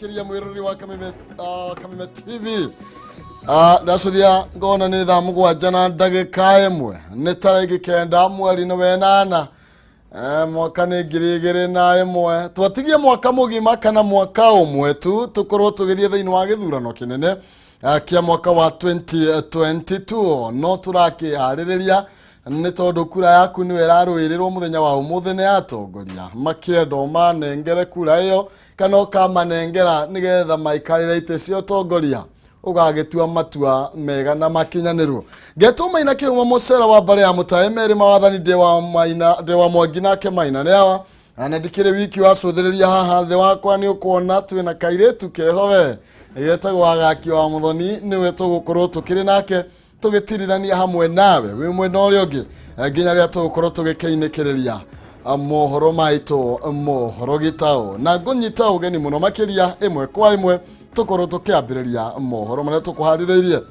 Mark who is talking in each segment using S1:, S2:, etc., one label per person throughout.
S1: Makiria mwirori wa Kameme, Kameme TV. Ndacuthia ngona nĩ thaa mũgwanja na ndagĩka ĩmwe nĩ tarĩki 9 mweri-inĩ wa 8 mwaka nĩ 2001. Twatigie mwaka mũgima kana mwaka ũmwe tu tũkorwo tũgĩthiĩ thĩinĩ wa gĩthurano kĩnene kĩa mwaka wa 2022, no tũrakĩharĩrĩria nĩ tondũ kura yaku nĩwe ĩrarũĩrĩrwo mũthenya wa ũmũthĩ nĩ atongoria makĩenda ũmanengere kura ĩyo kana ũkamanengera nĩgetha maikarĩre itĩ cia ũtongoria, ũgagĩtua matua mega na makinyanĩru. Ngetwo Maina Kĩhumo, mũcera wa mbarĩ ya mũtae merĩ mawathani, ndĩ wa Maina, ndĩ wa Mwangi nake Maina nĩ awa na ndikĩrĩ wiki wacũthĩrĩria haha thĩ wakwa nĩ ũkuona twĩna kairĩtu keho we getagwo Agaki wa Mũthoni, nĩwe tũgũkorwo tũkĩrĩ nake tũgĩtirithania hamwe nawe wĩ mwena ũrĩa ũngĩ nginya rĩrĩa tũgũkorwo tũgĩkĩinĩkĩrĩria mohoro maitũ, mohoro gĩtaũ, na ngũnyita ũgeni mũno makĩria ĩmwe kwa ĩmwe tũkorwo tũkĩambĩrĩria mohoro marĩa tũkũharĩrĩirie.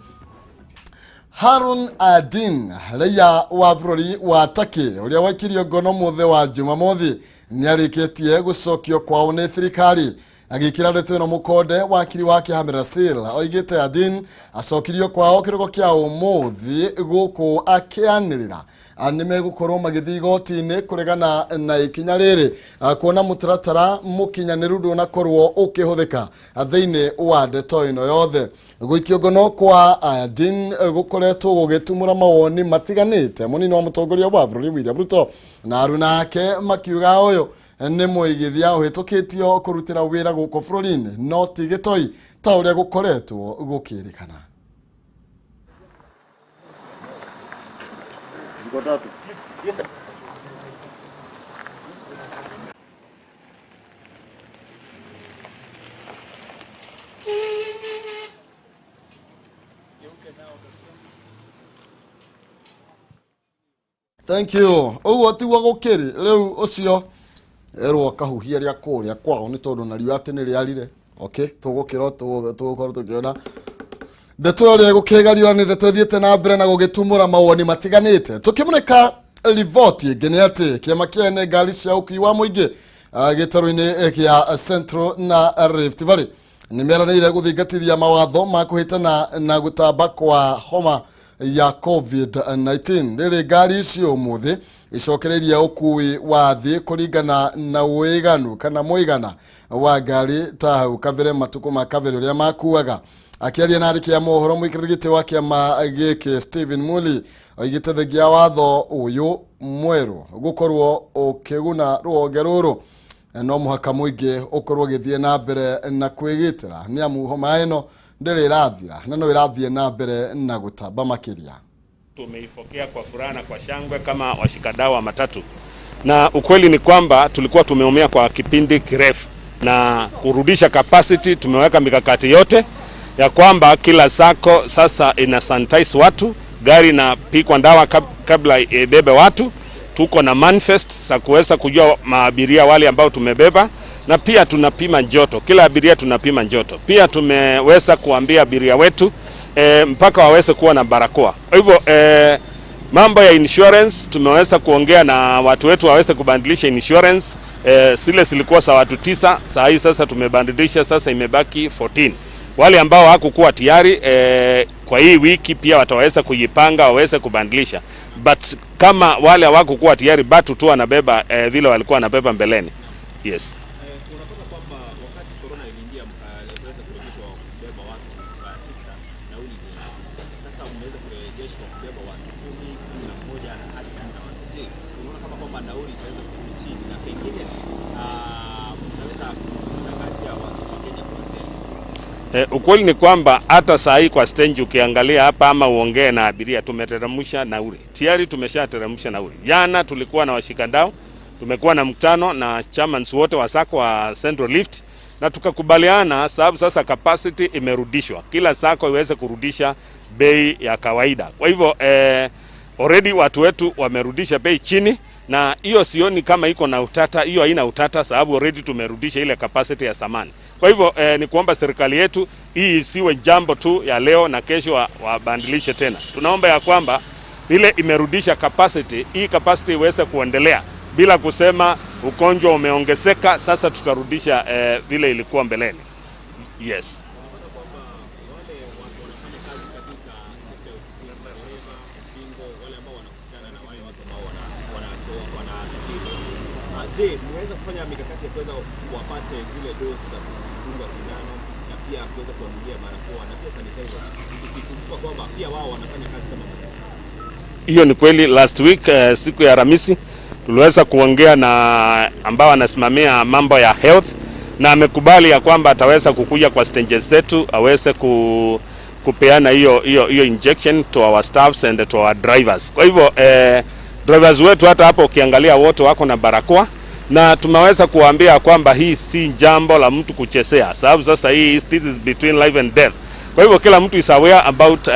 S1: Harun Adin, raia wa bũrũri wa Turkey ũrĩa waikirio ngono mũthĩ wa Jumamothi, nĩ arĩkĩtie gũcokio kwao nĩ thirikari. Agĩkĩra ndeto ĩno mũkonde, wakiri wake Hamid Rasil oigĩte Adin acokirio kwao kĩroko kĩa ũmũthĩ, gũkũ akĩanĩrĩra nĩ megũkorwo magĩthiĩ igoti-inĩ kũregana na ikinya rĩrĩ, kuona mũtaratara mũkinyanĩru ndũnakorwo ũkĩhũthĩka thĩinĩ wa ndeto ĩno yothe. Gũikio ngono kwa Adin gũkoretwo gũgĩtumũra mawoni matiganĩte, mũnini wa mũtongoria wa bũrũri William Ruto na aruna ake makiuga ũyũ nĩ mũigithia ũhĩtũkĩtio kũrutĩra wĩra gũkũ bũrũri-inĩ, no ti gĩtoi ta ũrĩa gũkoretwo gũkĩrĩkana.
S2: Ziko tatu.
S1: Thank you. Ũguo tiguo gũkĩrĩ rĩu, ũcio erwo kahuhia rĩa kũrĩa kwao nĩ tondũ nario atĩ nĩ rĩarire. Okay, tũgũkĩra tũgũkorwo tũkĩona ndeto ĩrĩa ĩgũkĩgario nĩ ndeto ĩthiĩte na mbere na gũgĩtumũra mawoni matiganĩte. Tũkĩmũrĩka riboti ĩngĩ nĩ atĩ kĩama kĩa ene ngari cia ũkui wa mũingĩ gĩtarũ-inĩ kĩa Central na Rift Valley nĩ meranĩire gũthingatithia mawatho ma kũhĩtana na gũtamba kwa homa ya COVID-19, rĩrĩ ngari icio ũmũthĩ icokereirie ũkui wa thĩ kũringana na wĩiganu kana mũigana wa ngari ta hau kabere, matukũ ma kabere ũrĩa makuaga. Akĩaria na andĩki a mohoro, mũikarĩri gĩtĩ wa kĩama gĩkĩ Stephen Muli oigĩte thengia watho ũyũ mwerũ gũkorwo ũkĩguna rũhonge rũrũ, no mũhaka mũingĩ ũkorwo ũgĩthiĩ na mbere na kwĩgitĩra nĩ amu homa ĩno ndĩrĩ ĩrathira na no ĩrathiĩ na mbere na gũtamba makĩria.
S3: Tumeipokea kwa furaha na kwa shangwe kama washikadau wa matatu, na ukweli ni kwamba tulikuwa tumeumia kwa kipindi kirefu, na kurudisha capacity, tumeweka mikakati yote ya kwamba kila sacco sasa ina sanitize watu, gari inapikwa dawa kabla ibebe watu. Tuko na manifest za kuweza kujua maabiria wale ambao tumebeba, na pia tunapima joto, kila abiria tunapima joto. Pia tumeweza kuambia abiria wetu mpaka waweze kuwa na barakoa. Kwa hivyo mambo ya insurance tumeweza kuongea na watu wetu waweze kubadilisha insurance, zile zilikuwa za watu 9, saa hii sasa tumebadilisha, sasa imebaki 14. Wale ambao hawakukuwa tayari kwa hii wiki pia wataweza kujipanga waweze kubadilisha, but kama wale hawakukuwa tayari bado tu wanabeba vile walikuwa wanabeba mbeleni. Yes.
S4: Unapata kwamba wakati corona iliingia iliweza kurejeshwa kubeba watu 9, nauli ni sasa umeweza kurejeshwa kubeba watu 10, 11 na hadi 14. Je, unaona kama kwamba nauli itaweza kurudi chini na pengine mtaweza kutangazia Wakenya kuanzia lini?
S3: Ukweli ni kwamba hata saa hii kwa stage ukiangalia hapa ama uongee na abiria, tumeteremsha nauli tayari, tumeshateremsha nauli. Jana tulikuwa na washikadau, tumekuwa na mkutano na chairmans wote wa sacco wa Central Rift na tukakubaliana, sababu sasa capacity imerudishwa, kila sacco iweze kurudisha bei ya kawaida. Kwa hivyo already watu wetu wamerudisha bei chini, na hiyo sioni kama iko na utata, hiyo haina utata sababu already tumerudisha ile capacity ya zamani. Kwa hivyo ni kuomba serikali yetu hii isiwe jambo tu ya leo na kesho wabadilishe tena. Tunaomba ya kwamba ile imerudisha capacity, hii capacity iweze kuendelea bila kusema ugonjwa umeongezeka, sasa tutarudisha vile ilikuwa mbeleni. Yes.
S4: Unapata kwamba wale watu wanafanya kazi katika sekta ya uchukuzi, dereva, utingo, wale ambao wanahusikana na wale watu ambao wanasafiri. Je, mmeweza kufanya mikakati ya kuweza wapate zile dozi za kudungwa sindano na pia kuweza kuwanunulia barakoa na pia sanitizers, ikikumbuka kwamba pia wao wanafanya kazi kama madaktari?
S3: Hiyo ni kweli. Last week siku ya Alhamisi tuliweza kuongea na ambao anasimamia mambo ya health na amekubali ya kwamba ataweza kukuja kwa stages zetu aweze kupeana hiyo injection to our staffs and to our drivers. Kwa hivyo drivers wetu hata hapo ukiangalia wote wako na barakoa na tumeweza kuwaambia kwamba hii si jambo la mtu kuchezea, sababu sasa hii, this is between life and death. Kwa hivyo kila mtu is aware about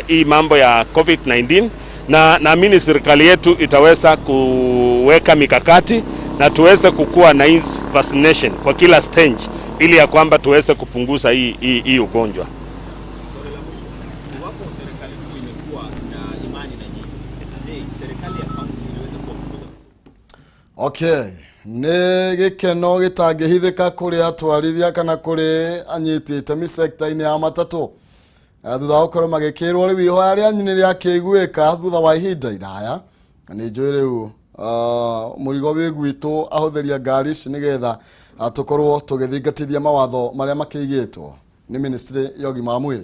S3: hii mambo ya COVID-19 na naamini serikali yetu itaweza kuweka mikakati na tuweze kukua na hii vaccination kwa kila stage ili ya kwamba tuweze kupunguza hii ugonjwa.
S4: Swali la mwisho, iwapo serikali kuu imekuwa na imani na nyinyi, je, serikali ya kaunti iliweza kuwafukuza?
S1: Okay, nĩ gĩkeno gĩtangĩhithĩka kũrĩ atwarithia kana kũrĩ anyiti itemi sekta-inĩ ya matatũ. Thutha wa gũkorwo magĩkĩrwo rĩu ihoya rĩanyu nĩ rĩakĩiguĩka thutha wa ihinda iraya, na nĩ njũĩ rĩu mũrigo wĩ gwitũ ahũthĩri a ngari ici nĩgetha tũkorwo tũgĩthingatithia mawatho marĩa makĩigĩtwo nĩ ministry ya ũgima wa mwĩrĩ.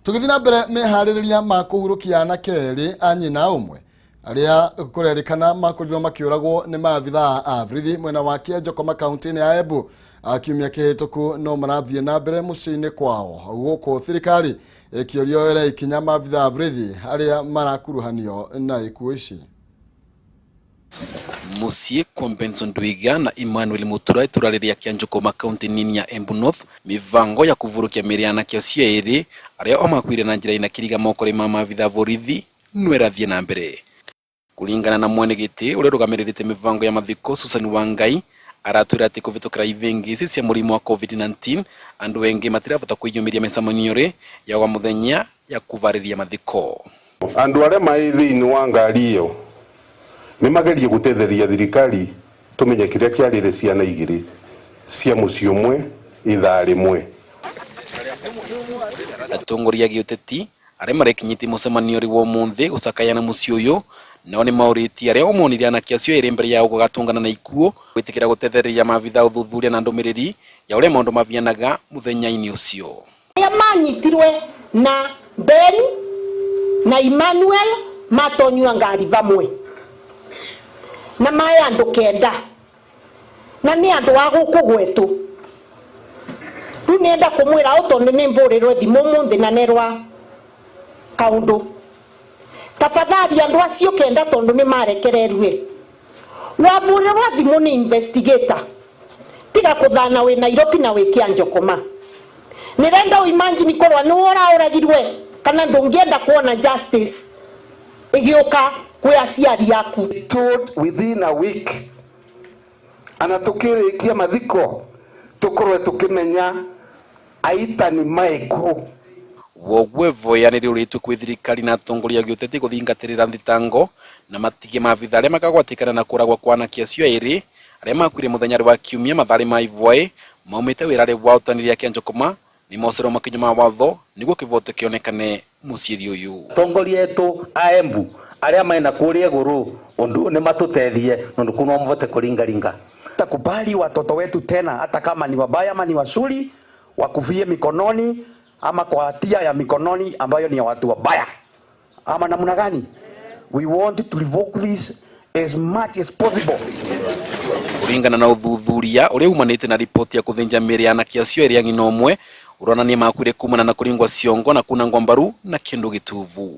S1: Tũgĩthiĩ na mbere, meharĩrĩria ma kũhurũkia anake erĩ a nyina ũmwe arĩa kũrerĩkana makorirwo makĩũragwo nĩ maabithaa a borithi mwena wa Kĩanjokoma kaunti-inĩ ya Embu kiumia kĩhĩtũku no marathiĩ na mbere mũciĩ-inĩ kwao, gũkũ thirikari ĩkĩũrio ĩre ikinya maabithaa a borithi arĩa marakuruhanio na ikuũ ici.
S2: Muciĩ kwa Benson Ndwiga na Emmanuel Mutura, itura rĩrĩa Kĩanjũkũma, kaunti nini ya Embu North, mivango ya kuvurukia mĩĩrĩ ya anake acio erĩ arĩa o makuire na njĩra ina kiriga moko ma maabithaa borithi no ĩrathiĩ na mbere. Kulingana na mwene gĩtĩ ũrĩa ũrũgamĩrĩrĩte mĩvango ya mathiko, Susan Wangai, aratwĩra atĩ kũvĩtũkĩra ivingi ici cia mũrimũ wa COVID-19 andũ aingĩ matirabota kwĩyumĩria mĩcemanio rĩ ya wa mũthenya ya kũvarĩria mathiko.
S5: Andu aria mai thiini wa ngari iyo ni magerie gutetheria thirikari tumenye kiria kiarire ciana igiri cia mucii umwe ithaa rimwe.
S2: Atongoria a gĩũteti arĩa marekinyĩtie mũcemanio ũrĩ wa ũmũthĩ gũcakaya na mũciĩ ũyũ nao nĩ maũrĩtie arĩa omonire anake acio erĩ mbere yao gũgatũngana na ikuũ gwĩtĩkĩra gũtethereria maabithaa ũthuthuria na ndũmĩrĩri ya ũrĩa maũndũ mabianaga mũthenya-inĩ ũcio.
S6: Arĩa manyitirwe na Ben na Emmanuel matonyua ngari vamwe na maya andũ 9 na nĩ andũ a gũkũ gwetũ. Rĩu nĩenda kũmwĩra o tondũ nĩ mvũrĩrwo thimũ ũmũthĩ na nerwa kaũndũ, tafadhali andũ acio 9 tondũ nĩ marekererue, wavũrĩrwo thimũ nĩ investigator, tiga kũthana wĩ Nairobi na wĩ Kĩanjokoma. Nĩrenda ũimagine korwa nĩ ũraũragirwe kana ndũngĩenda kuona justice ĩgĩũka kwĩ aciari aku.
S7: Told within a week ana tukirikia mathiko tukorwe tukimenya aitani maiku.
S2: Woguo ivoya nĩ rĩũrĩtwo kwĩ thirikari na atongoria a gĩũteti gũthingatĩrĩra thitango na matige maabithaa arĩa makagwatĩkana na kũragwo kwa anake acio erĩ arĩa makuire mũthenya wa kiumia matharĩ ma ivwaĩ maumĩte wĩra wa ũtanĩria Kĩanjokoma nĩ mocerwo makinya ma watho nĩguo kĩvoto kĩonekane mũciĩ ũyũ.
S8: Atongoria etu a Embu arĩa mena kũrĩa igũrũ undu nĩ matũtethie nondu kũ no mavote kũringaringa.
S7: Takubali watoto wetu tena hata kama ni wabaya ama ni wazuri wakufie mikononi ama kwa hatia ya mikononi ambayo ni ya watu wabaya ama namna gani? We want to revoke this as much as possible.
S2: Kuringana na uthuthuria uria umanite na ripoti ya kuthinja mĩĩrĩ ya anake acio erĩ a ng'ina ũmwe uronania makuire kumana na kũringwo ciongo na kunangwo mbaru na kĩndũ gĩtuvu.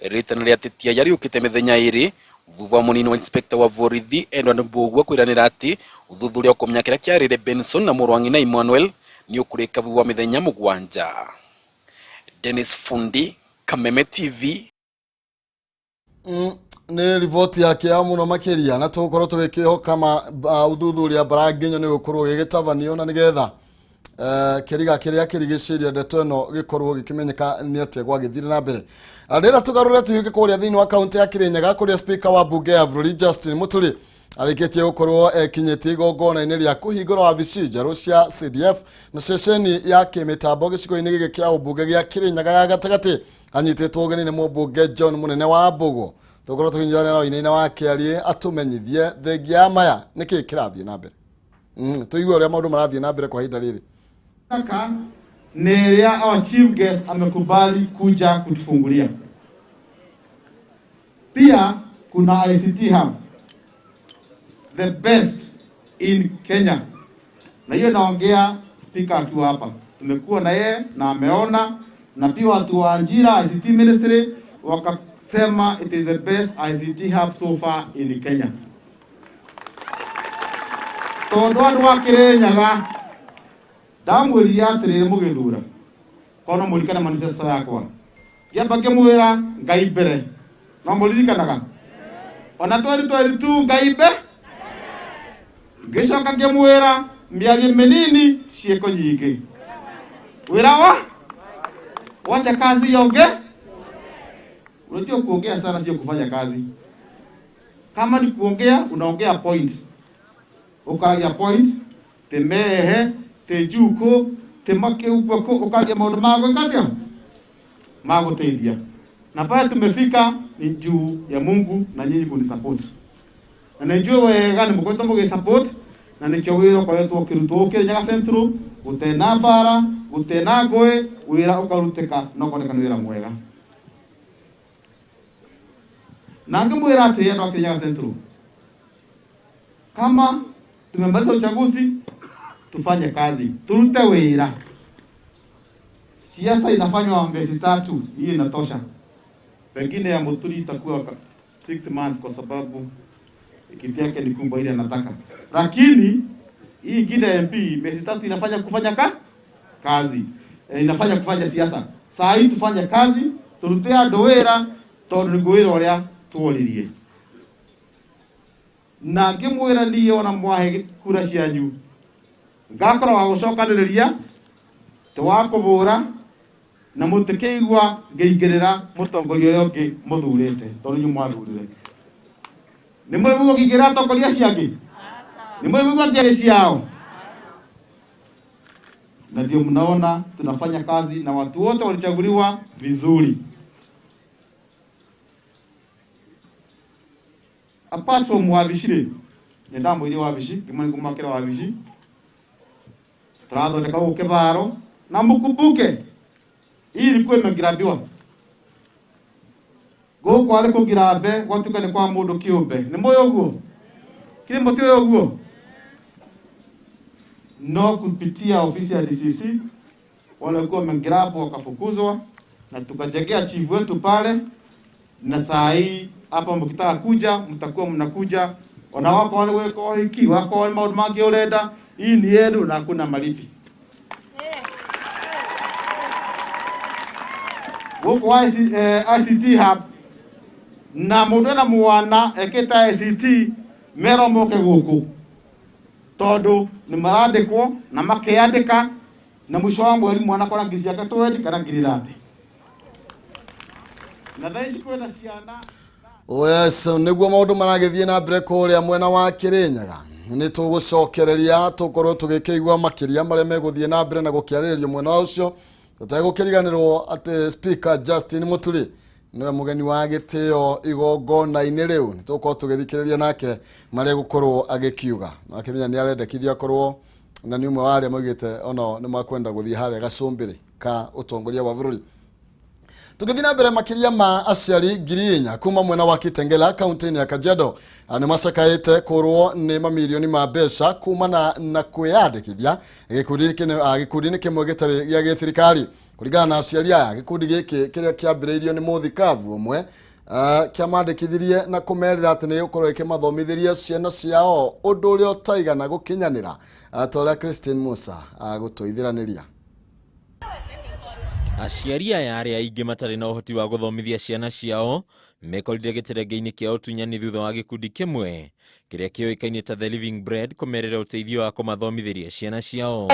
S2: Ritana rĩa atetia yariũkĩte mĩthenya ĩrĩ thutha wa mũnini wa inspector wa borithi Edward Mbugua kwĩranĩra atĩ ũthuthuria wa kũmenya kĩrĩa kĩarĩire Benson na mũrũ wa ng'ina Emmanuel nĩ ũkũrĩka thutha wa mĩthenya 7. Dennis Fundi, Kameme TV.
S1: Nĩ riboti ya kĩeha mũno makĩria na tũgũkorwo tũgĩkĩhoka ma ũthuthuria mbaranginyo nĩ gũkorwo gĩgĩtabanio na nĩgetha kĩriga kĩrĩa kĩrigicĩirie ndeto ĩno gĩkorwo gĩkĩmenyeka nĩ atĩa gwagĩthire na mbere. Rĩrĩa tũgarũre tũhiũke kũrĩa thĩinĩ wa kaunti ya Kirinyaga kũrĩa speaker wa bunge ya bũrũri Justin Muturi Arĩkĩtie gũkorwo ekinyĩtie igongona-inĩ rĩa kũhingũra wabici njerũ cia CDF na ceceni ya kĩmĩtambo gĩcigo-inĩ gĩkĩ kĩa ũmbunge gĩa Kĩrĩnyaga ya gatagatĩ. Anyitĩtwo ũgeni nĩ mũmbunge John Mũnene wa Mbũgũ. Tũkorwo tũkĩnyitanĩra na wainaina wa Kĩarie atũmenyithie thengia ya maya nĩkĩĩ kĩrathiĩ na mbere. Tũigue ũrĩa maũndũ marathiĩ na mbere kwa ihinda rĩrĩ.
S9: Ni ya our chief guest amekubali kuja kutufungulia. Pia kuna ICT hub, the best in Kenya. Na hiyo naongea speaker akiwa hapa. Tumekuwa na yeye na ameona, na pia watu wa Ajira ICT Ministry wakasema it is the best ICT hub so far in Kenya. Tondu andu a Kirinyaga ndamwĩrire atĩrĩrĩ mũgĩthura kono mũririkane manifesto yakwa ngĩamba ngĩmwĩra Ngai mbere no mũririkanaga ona 2022 Ngai mbere ngĩcoka ngĩmwĩra mĩario mĩnini ciĩko nyingĩ wĩra wa wacha kazi yonge. Unajua kuongea sana sio kufanya kazi. Kama ni kuongea unaongea point, ukagia point temehe tejuko temake upako ukagia maundu ma gwĩka atĩa ma gũteithia. Na pale tumefika ni juu ya Mungu na nyinyi kunisupport. Na nijue wega ni mũkoretwo mũgĩsupport na nĩkĩo wĩra ũkoretwo ũkĩrutwo Kĩrĩnyaga Central gũtena mbara gũtena ngũĩ wĩra ũkarutĩka na ũkoneka nĩ wĩra mwega. Na ngĩmwĩra atĩ andũ a Kĩrĩnyaga Central, kama tumemaliza uchaguzi tufanye kazi, turute wĩra. Siasa inafanywa miezi 3, hii inatosha. Pengine ya Muturi itakuwa 6 months kwa sababu kiti yake ni kubwa ile anataka. Lakini hii ingine ya MP miezi 3 inafanya kufanya kazi. Inafanya kufanya siasa. Saa hii tufanye kazi, turute andũ wĩra tondu nĩguo wĩra ũrĩa tuoririe. Na ngĩmwĩra niĩ ona mwahe kura cianyu ngakorwo wa gũcokanĩrĩria ti wa kũbũra na mũtikĩigua ngĩingĩrĩra mũtongoria ũrĩa ũngĩ mũthurĩte tondũ inyuĩ mwathurire. Nĩ mũrĩ mũguo ngĩingĩrĩra atongoria acio angĩ? Nĩ mũrĩ mũguo ngĩaria ciao? Na ndio mnaona tunafanya kazi na watu wote walichaguliwa vizuri. Apart from wabici rĩ, nĩ ndamwĩrire wabici ngĩmwĩra nĩngũmwakĩra wabici tũrathondeka gũkũ kĩbaro na mũkumbuke hii ilikuwa imegirambiwa gũkũ arĩ kũgirambe gwatuĩka nĩ kwa mũndũ kĩũmbe. Nĩ mũĩ ũguo? Kĩrĩ mũtiũĩ ũguo? No kupitia ofisi ya DCC walikuwa wamegirabu wakafukuzwa, na tukajengea chief wetu pale, na saa hii hapa mkitaka kuja mtakuwa mnakuja ona wako wale weko hiki wako wale maundu mangi urenda. Hii ni yenu na hakuna malipi. Gũkũ ICT hub na mũndũ ena mwana ekĩte ICT mero moke gũkũ tondũ nĩ marandĩkwo na makeyandĩka na mũico wa mweri mwana akora ngiri ciake 20 kana ngiri 30. Na thaa ici kwĩna ciana.
S1: Yes, nĩguo maũndũ maragĩthiĩ na mbere kũrĩa mwena wa Kĩrĩnyaga. Nĩ tũgũcokereria tũkorwo tũgĩkĩigua makĩria marĩa megũthiĩ na mbere na gũkĩarĩrĩrio mwena ũcio. Tũtegũkĩriganĩrwo atĩ Speaker Justin Muturi nĩwe mũgeni wa gĩtĩo igongona-inĩ rĩu. Nĩ tũgũkorwo tũgĩthikĩrĩria nake marĩa gũkorwo agĩkiuga. Na akĩmenya nĩ arendekithia akorwo na nĩ ũmwe wa arĩa maugĩte onao nĩ makwenda gũthiĩ harĩa gacũmbĩrĩ ka ũtongoria wa bũrũri. Tũgĩthiĩ na mbere makĩria ma aciari 4,000 kuma mwena wa Kitengela kaunti-inĩ ya Kajiado nĩ macakaĩte kũrwo nĩ mamirioni ma mbeca kumana na kwĩyandĩkithia gĩkundi-inĩ kĩmwe gĩtarĩ gĩa gĩthirikari. Kũringana na aciari aya, gĩkundi gĩkĩ kĩrĩa kĩambĩrĩirio nĩ mũthikabu ũmwe kĩamandĩkithirie na kũmerĩra atĩ nĩ gĩgũkorwo gĩkĩmathomithĩria ciana ciao ũndũ ũrĩa ũtaigana gũkinyanĩra, ta ũrĩa Christine Musa agũtũithiranĩria.
S10: Aciari aya arĩa aingĩ matarĩ na ũhoti wa gũthomithia ciana ciao mekorire gĩterenge-inĩ kĩa ũtunyani thutha wa gĩkundi kĩmwe kĩrĩa kĩũĩkaine ta The Living Bread kũmerĩra ũteithio wa kũmathomithĩria ciana ciao.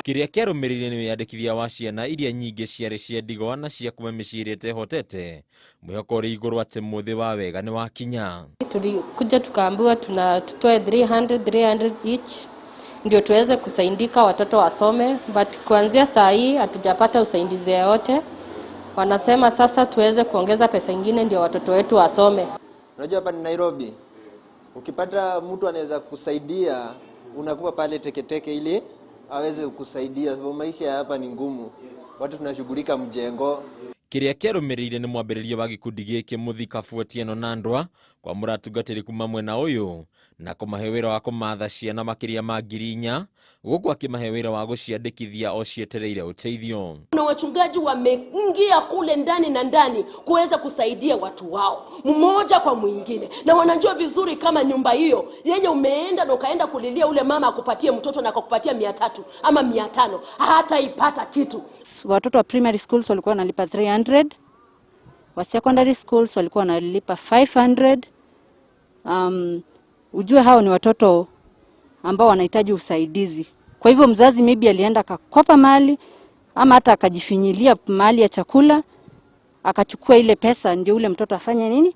S10: Kĩrĩa kĩarũmĩrĩire nĩ wĩyandĩkithia wa ciana iria nyingĩ ciarĩ cia ndigwa na cia kuma mĩciĩ ĩrĩa ĩtehotete. Mwĩhoko ũrĩ igũrũ atĩ mũthĩ wa wega nĩ wakinya.
S11: Tulikuja tukaambiwa tuna tutoe 300 300 each ndio tuweze kusaidika watoto wasome, but kuanzia saa hii hatujapata usaidizi yoyote. Wanasema sasa tuweze kuongeza pesa ingine ndio watoto wetu wasome.
S12: Unajua hapa ni Nairobi, ukipata mtu anaweza kusaidia unakuwa pale teketeke ili aweze kukusaidia, sababu maisha ya hapa ni ngumu, watu tunashughulika mjengo.
S10: Kĩrĩa kĩarũmĩrĩire nĩ mwambĩrĩrio wa gĩkundi gĩkĩ Mũthikabu Otieno Nandwa kwamũra atungatĩri kuma mwena ũyũ na kũmahe wĩra wa kũmatha ciana makĩria ma 4,000 gũkũ akĩmahe wĩra wa gũciandĩkithia o cietereire ũteithio.
S13: Na wachungaji wameingia kule ndani na ndani kuweza kusaidia watu wao mmoja kwa mwingine, na wanajua vizuri kama nyumba hiyo yeye umeenda na ukaenda kulilia ule mama akupatie mtoto na akakupatia 300 ama 500, hataipata kitu.
S14: Watoto wa primary schools walikuwa wanalipa 300, wa secondary schools walikuwa wanalipa 500. Ujue hao ni watoto ambao wanahitaji usaidizi. Kwa hivyo mzazi maybe alienda akakopa mali ama hata akajifinyilia mali ya chakula, akachukua ile pesa ndio ule mtoto afanye nini,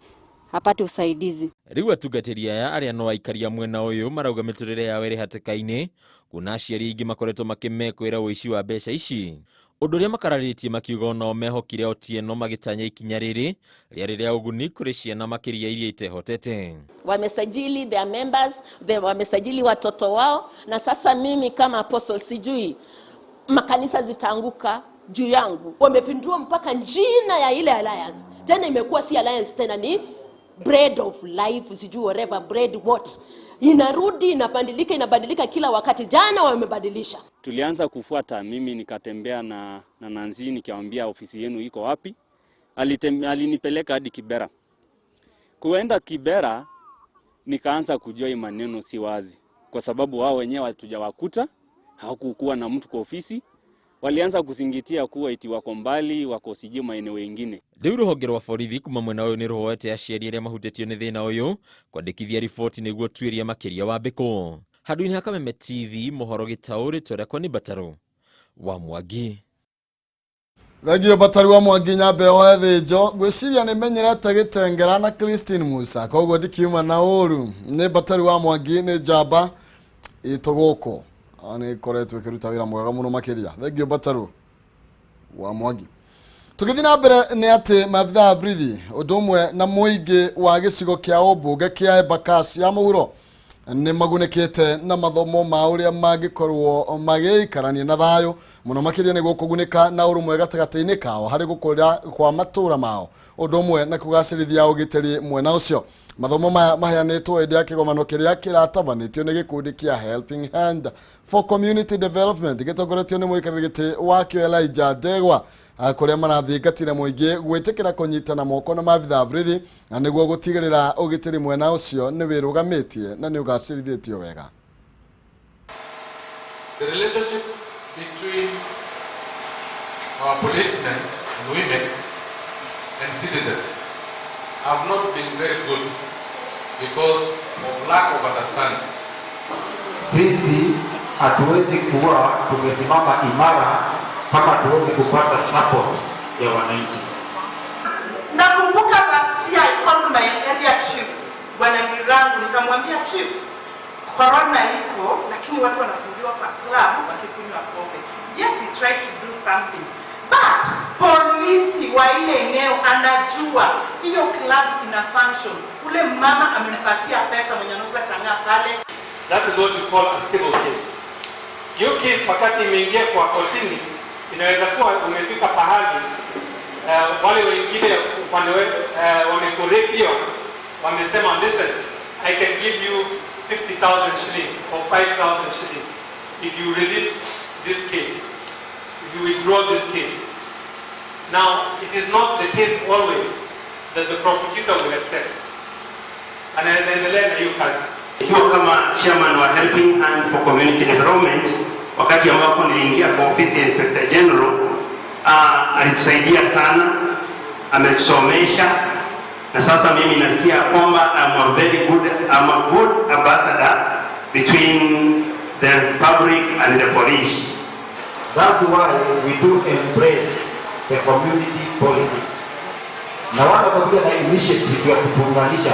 S14: apate usaidizi.
S10: Rĩu atungatĩri aya arĩa no aikaria mwena ũyũ marauga mĩtũrĩre yao ĩrĩ hatĩka-inĩ kuna aciari aingĩ makoretwo makĩmekwĩra ũici wa mbeca ici, ũndũ ũrĩa makararĩtie makiuga onao mehokire Otieno magĩtanya ikinya rĩrĩ rĩarĩ rĩa ũguni kũrĩ ciana makĩria iria itehotete.
S15: Wamesajili their members, wamesajili watoto wao, na sasa mimi kama apostle sijui makanisa zitaanguka juu yangu.
S13: Wamepindua mpaka jina ya ile alliance, tena imekuwa si alliance tena, ni bread of life, sijui whatever bread what, inarudi inabadilika, inabadilika kila wakati. Jana wamebadilisha.
S16: Tulianza kufuata, mimi nikatembea na Nanzi nikamwambia ofisi yenu iko wapi. Alinipeleka hadi Kibera. Kuenda Kibera nikaanza kujua hii maneno si wazi, kwa sababu wao wenyewe hatujawakuta, hawakukuwa na mtu kwa ofisi. Walianza kuzingitia kuwa iti wako mbali, wako sijui maeneo mengine.
S10: Rĩu rũhonge rwa borithi kuma mwena ũyũ nĩ rũhoete aciari arĩa mahutĩtio nĩ thĩna ũyũ kwandĩkithia riboti nĩguo tuĩria makĩria wambĩkwo. Handũ-inĩ ha Kameme TV mohoro gĩtaũ rĩtwa rĩakwa nĩ Mbataru wa Mwangi.
S1: Thengio Mbataru wa Mwangi. Nyambe oe thĩnjo ngwĩciria nĩ menyerete gĩtengera na Christine Musa, koguo ndikiuma na ũru. Nĩ Mbataru wa Mwangi, nĩ njamba ĩtũ gũkũ, nĩ ĩkoretwo ĩkĩruta wĩra mwega mũno makĩria. Thengio Mbataru wa Mwangi. Tũgĩthiĩ na mbere nĩ atĩ maabithaa a borithi ũndũ ũmwe na mũingĩ wa gĩcigo kĩa ũmbunge kĩa Embakasi ya mũhuro nĩ magunĩkĩte na mathomo ma ũrĩa mangĩkorwo magĩikarania na thayũ mũno makĩria nĩguo kũgunĩka na ũrũmwe gatagatĩ-inĩ kao harĩ gũkũra kwa matũũra mao ũndũ ũmwe na kũgacĩrithia ũgitĩri mwena ũcio. Mathomo maya maheanĩtwo hĩndĩ ya kĩgomano kĩrĩa kĩratabanĩtio nĩ gĩkundi kĩa Helping Hand for Community Development gĩtongoretio nĩ mũikarĩri gĩtĩ wakĩo Elijah Ndegwa, kũrĩa marathingatire mũingĩ gwĩtĩkĩra kũnyitana moko na maabithaa a borithi na nĩguo gũtigĩrĩra ũgitĩri mwena ũcio nĩ wĩrũgamĩtie na nĩ ũgacĩrithĩtio wega.
S17: The relationship between our policemen and women and citizens have not been very good because of lack of understanding.
S18: Sisi hatuwezi kuwa tumesimama imara kama hatuwezi kupata support ya wananchi.
S19: Nakumbuka last year I called my area chief Bwana Mirangu, nikamwambia chief, corona iko lakini watu wanafungiwa kwa club wakikunywa pombe. Yes, he tried to do something, but polisi wa ile eneo anajua hiyo club ina function. Ule mama amempatia pesa mwenye anauza chang'aa pale.
S17: That is what you call a civil case. Hiyo case wakati imeingia kwa kotini inaweza kuwa umefika pahali wale wengine upande wamekurepiwa, wamesema listen, I can give you 50,000 shillings or 5,000 shillings if you release this case, if you withdraw this case. Now, it is not the case always that the prosecutor will accept. Anaweza endelea na hiyo kazi.
S20: Ikiwa kama chairman wa Helping Hand for Community Development, wakati ambapo niliingia kwa ofisi ya Inspector General, alitusaidia sana, ametusomesha, na sasa mimi nasikia kwamba I'm a good ambassador between the public and the police.
S18: That's why we do embrace the community policy. Na wale wamekuja na initiative ya kutuunganisha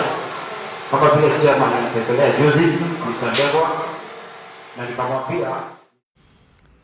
S18: kama vile chairman alitembelea juzi Mr. Ndegwa na nikamwambia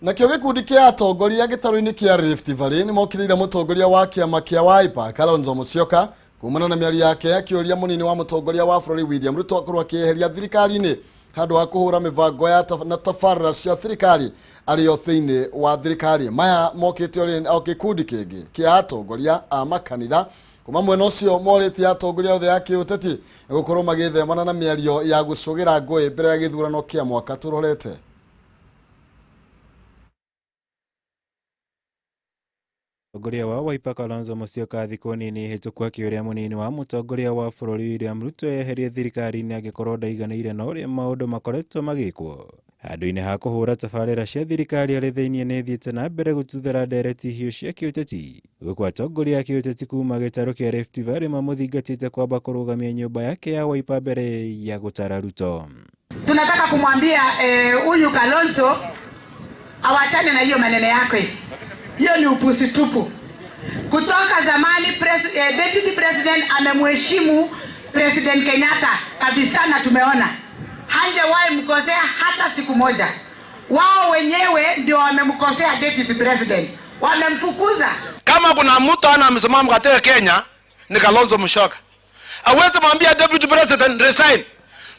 S1: Nakĩo gĩkundi kĩa atongoria gĩtarũ-inĩ kĩa Rift Valley nĩ mokĩrĩire mũtongoria wa kĩama kĩa Wiper Kalonzo Musyoka kumana na mĩario yake akĩũria mũnini wa mũtongoria wa bũrũri William Ruto akorwo akĩeheria thirikari-inĩ handũ ha kũhũra mĩbango ya na tabarĩra cia thirikari arĩ o thĩinĩ wa thirikari. Maya mokĩte o gĩkundi kĩngĩ kĩa atongoria a makanitha kuma mwena ũcio morĩtie atongoria othe a kĩũteti gũkorwo magĩthemana na mĩario ya gũcũgĩra ngũĩ mbere ya gĩthurano kĩa mwaka tũrorete.
S21: Mũtongoria wa Wiper Kalonzo Musyoka thikũ nini hĩtũku akĩũria mũnini wa mũtongoria wa bũrũri William Ruto eherie thirikari-inĩ angĩkorwo ndaiganĩire na ũrĩa maũndũ makoretwo magĩkwo. Handũ-inĩ ha kũhũra tabarĩra cia thirikari arĩ thĩinĩ nĩ ĩthiĩte na mbere gũtuthũra ndereti hiũ cia kĩũteti gũkũ atongoria a kĩũteti kuma gĩtarũ kĩa Rift Valley mamũthingatĩte kwamba kũrũgamia nyũmba yake ya Wiper mbere ya gũtara Ruto.
S22: Tunataka kumwambia huyu Kalonzo awachane na hiyo maneno yake. Hiyo ni upuzi tupu. Kutoka zamani Deputy President amemheshimu President Kenyatta kabisa, na tumeona hanjawahi mkosea hata siku moja. Wao wenyewe ndio wamemkosea Deputy President, wamemfukuza.
S23: Kama kuna mtu ana msimamo katika Kenya ni Kalonzo Musyoka. Aweze mwambia Deputy President resign.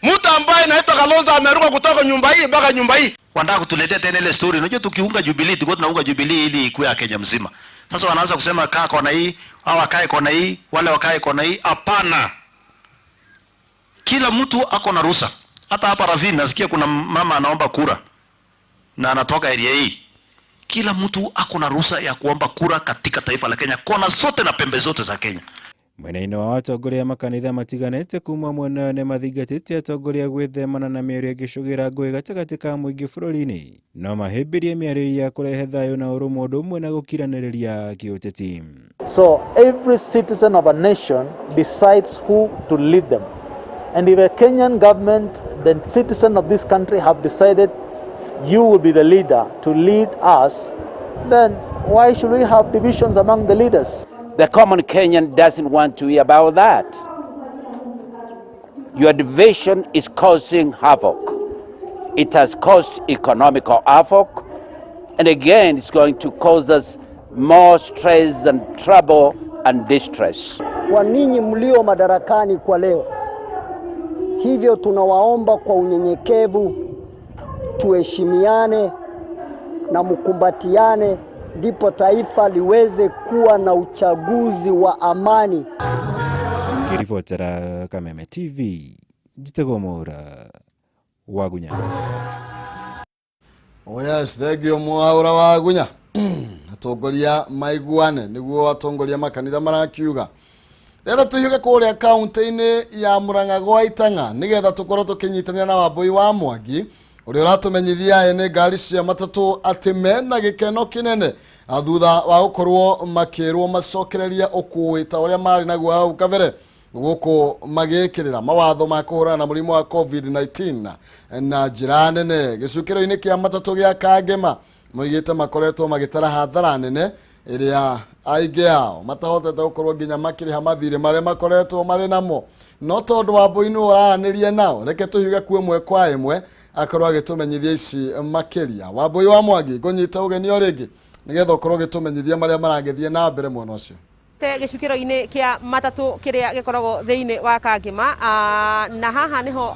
S23: Mtu ambaye anaitwa Kalonzo ameruka kutoka nyumba hii mpaka nyumba hii.
S24: Wanataka kutuletea tena ile story. Unajua tukiunga Jubilee tulikuwa tunaunga Jubilee ili ikuwe ya Kenya mzima. Sasa wanaanza kusema kaa kona hii, hao wakae kona hii, wale wakae kona hii. Hapana. Kila mtu ako na ruhusa. Hata hapa Ravine nasikia kuna mama anaomba kura na anatoka area hii. Kila mtu ako na ruhusa ya kuomba kura katika taifa la Kenya, kona zote na pembe zote za Kenya.
S21: Mwena-inĩ wa atongoria a makanitha matiganĩte kuma mwena ũyũ nĩmathingatĩte atongoria gwĩthemana na mĩario ĩngĩcũgĩra ngũĩ gatagatĩ ka mũingĩ bũrũri-inĩ no mahĩmbĩrie mĩario ya kũrehe thayũ na ũrũmwe ũndũ ũmwe na gũkiranĩrĩria kĩũteti.
S25: So every citizen of a nation decides who to lead them. And if a Kenyan government, the citizen of this country have decided you will be the leader to lead us, then why should we have divisions among the leaders?
S26: The common Kenyan doesn't want to hear about that. Your division is causing havoc. It has caused economical havoc, and again, it's going to cause us more stress and trouble and distress.
S27: Kwa ninyi mlio madarakani kwa leo, hivyo tunawaomba kwa unyenyekevu tuheshimiane na mkumbatiane, ndipo taifa liweze kuwa na uchaguzi wa amani.
S21: Ngĩribotera Kameme TV, njĩtagwo Mwaura Wagunya.
S1: Oh yes, thank you Mwaura Wagunya. Atongoria maiguane niguo atongoria makanitha marakiuga. Rero tuhiuke kuria kaunti-inĩ ya Murang'a gwa Itang'a nigetha tukorwo tukinyitanĩra na Wambui wa Mwangi ũrĩa ũratũmenyithia ene ngari cia matatũ atĩ mena gĩkeno kĩnene thutha wa gũkorwo makĩrwo macokererie ũkui ta ũrĩa marĩ naguo hau kabere gũkũ magĩkĩrĩra mawatho ma kũhũrana na mũrimũ wa COVID-19 na njĩra nene. Gĩcukĩro-inĩ kĩa matatũ gĩa Kangema moigĩte makoretwo magĩtara hathara nene ĩrĩa aingĩ ao matahotete gũkorwo nginya makĩrĩha mathirĩ marĩa makoretwo marĩ namo. No tondũ Wambui nĩwe ũraranĩria nao, reke tũhiũge ku ĩmwe kwa ĩmwe akorwo agĩtũmenyithia ici makĩria. Wambui wa Mwangi, ngũnyita ũgeni o rĩngĩ nĩgetha ũkorwo ũgĩtũmenyithia marĩa maragĩthiĩ na mbere mwena ũcio.
S28: Gĩcukĩro-inĩ kĩa matatũ kĩrĩa gĩkoragwo thĩinĩ wa Kangema, na haha nĩho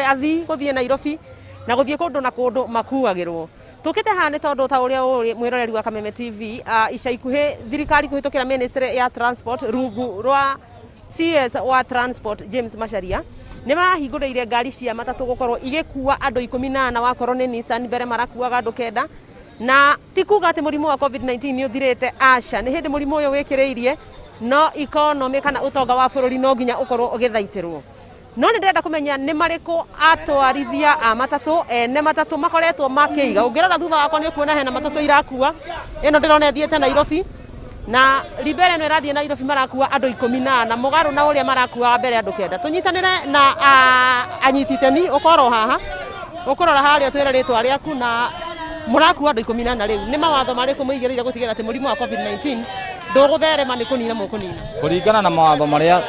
S28: athii gũthiĩ Nairobi na gũthiĩ kũndũ na kũndũ makuagĩrwo. Tũkĩte haha nĩ tondũ ta ũrĩa ũrĩ mwĩroreri wa Kameme TV, ica ikuhĩ thirikari kũhĩtũkĩra Ministry ya Transport rungu rwa CS wa Transport James Macharia nĩ marahingũrĩire ngari cia matatũ gũkorwo igĩkua andũ 14, wakorwo nĩ Nissan mbere marakuaga andũ 9, na ti kuga atĩ mũrimũ wa COVID-19 nĩ ũthirĩte, aca, nĩ hĩndĩ mũrimũ ũyũ wĩkĩrĩirie, no economy kana ũtonga wa bũrũri no nginya ũkorwo ũgĩthaitĩrwo. No nĩ ndĩrenda kũmenya nĩ marĩkũ atwarithia a matatũ ene matatũ makoretwo makĩiga. Ũngĩrora thutha wakwa nĩ ũkuona hena matatũ irakua, ĩno ndĩrona ĩthiĩte Nairobi na Libere ĩno ĩrathiĩ Nairobi, marakua andũ 14 mũgarũ na ũrĩa marakuaga mbere andũ 9. Tũnyitanĩre na anyiti itemi ũkorwo haha Ũkũrora harĩa twĩre rĩtwa rĩaku na mũrakua andũ 14 rĩu nĩ mawatho marĩkũ mũigĩrĩire gũtigĩrĩra atĩ mũrimũ wa COVID-19 ndũgũtherema nĩ kũnina mũkũnina?
S2: Kũringana na mawatho marĩa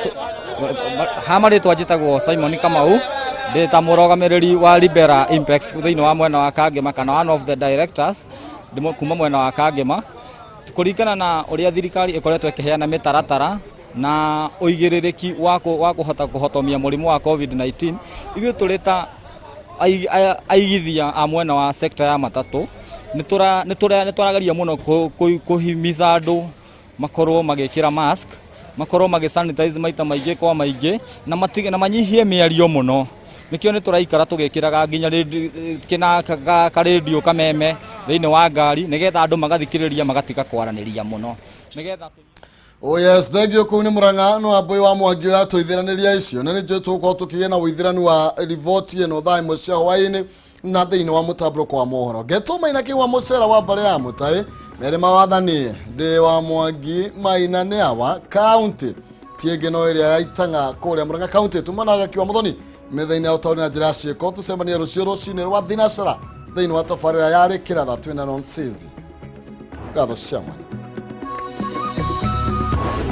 S2: ha marĩtwa njĩtagwo Simon Kamau, ndĩ ta mũrũgamĩrĩri wa Libera Impex thĩinĩ wa mwena wa Kangema kana one of the directors kuma mwena wa Kangema. Kũringana na ũrĩa thirikari ĩkoretwo ĩkĩheana mĩtaratara na ũigĩrĩrĩki wa kũhota kũhotomia mũrimũ wa COVID-19, ithuĩ tũrĩ ta aigithia a mwena wa sector ya matatũ nĩ tũrageria mũno kũhimiza andũ makorwo magĩkĩra mask, makorwo magĩ sanitize maita maingĩ kwa maingĩ, na matige na manyihie mĩario mũno. Nĩkĩo nĩ tũraikara tũgĩkĩraga nginya kĩna karendio kameme thĩinĩ wa ngari nĩgetha andũ magathikĩrĩria magatiga kwaranĩria mũno nĩgetha.
S1: Oh yes, thank you kuu nĩ Murang'a no ambui wa Mwangi ũratũithĩranĩria icio na nĩnjũĩ tũgũkorwo tũkĩgĩa na ũithĩranu wa riboti ĩno thaa 1 cia hwaĩ-inĩ na thĩinĩ wa mũtambũrũko wa mohoro. Ngetwo Maina Kĩgwa mũcera wa mbarĩ ya Mũtaĩ merĩ mawathani ndĩ wa Mwangi Maina nĩ awa county tiĩngĩ no ĩrĩa ya Itang'a kũrĩa Murang'a county. Tumanaga kiwa mũthoni metha-inĩ ya ũtaũri na njĩra ya ciĩko. Tũcemanie rũciũ rũcinĩ rwa thinacara thĩinĩ wa tabarĩra ya Rĩkĩra tha twĩna nonsense. Ngatho cia mwanya.